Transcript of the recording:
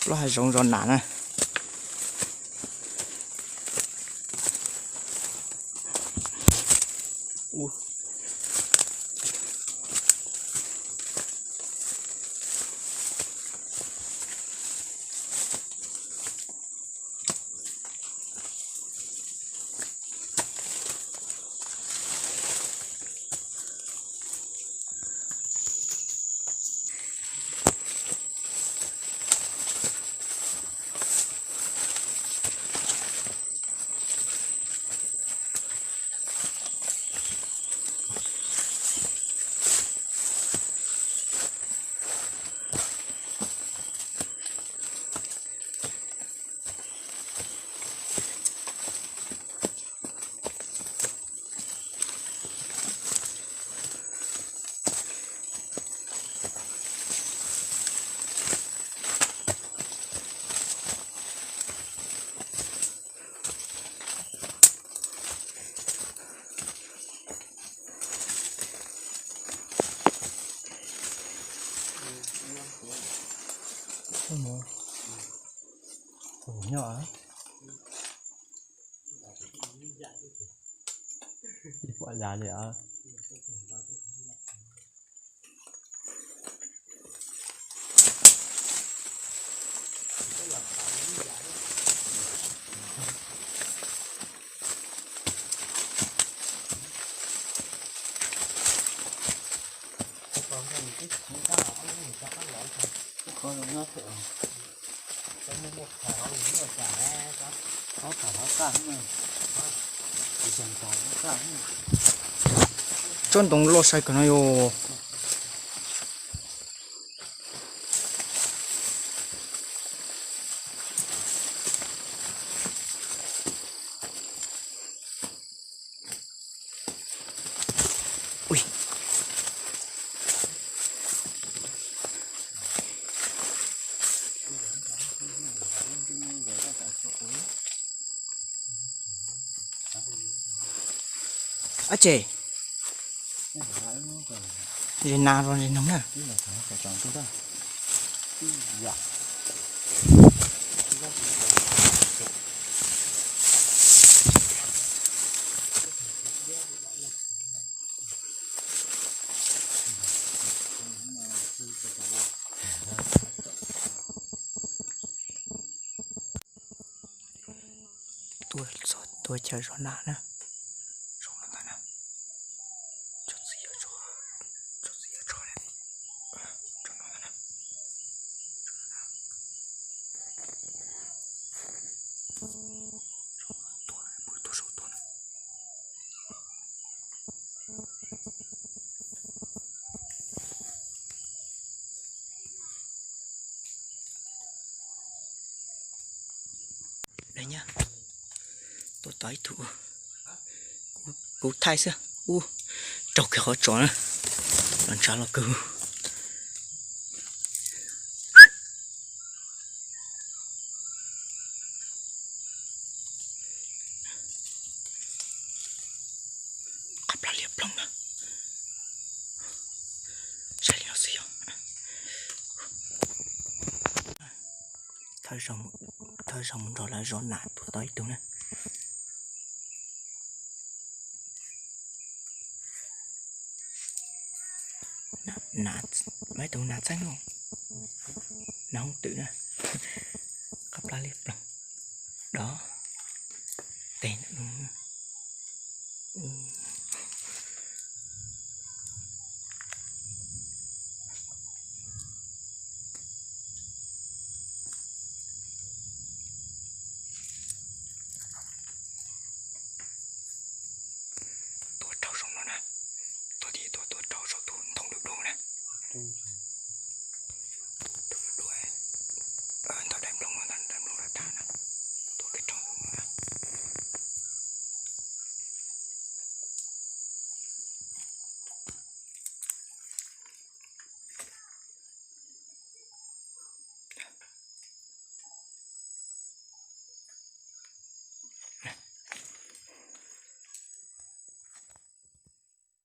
Lub hav zoov zov nas na. Nyob pom yas li. Tsob ntoo loj sai kawg no yom. Ab tsi, zes nas los zes noog na. Tuaj txog tuaj chaw zov nas na. Zoo no ntag na. Tsob txiv yog tsob, tsob txiv yog tsob, tsob no ntag na. Tuaj, pw tuaj saum tuaj na. Lawm nyab, tuaj tau ib tug, kuv thaij xwb, ub, raug kiag qhov tsos na, los ntshav los kawg. Qab plab liab ploog na. Saib li no xwb yog. Thawj zaug mus nrog lawv zov nas tuaj tau ib tug na. Nas, ib tug nas txeeb, nas hooj twm na. Qab plab liab ploog, dob tes. Tuaj raug saum no na, tuaj tim tuaj, tuaj raug saum tus ntoo dub dub na.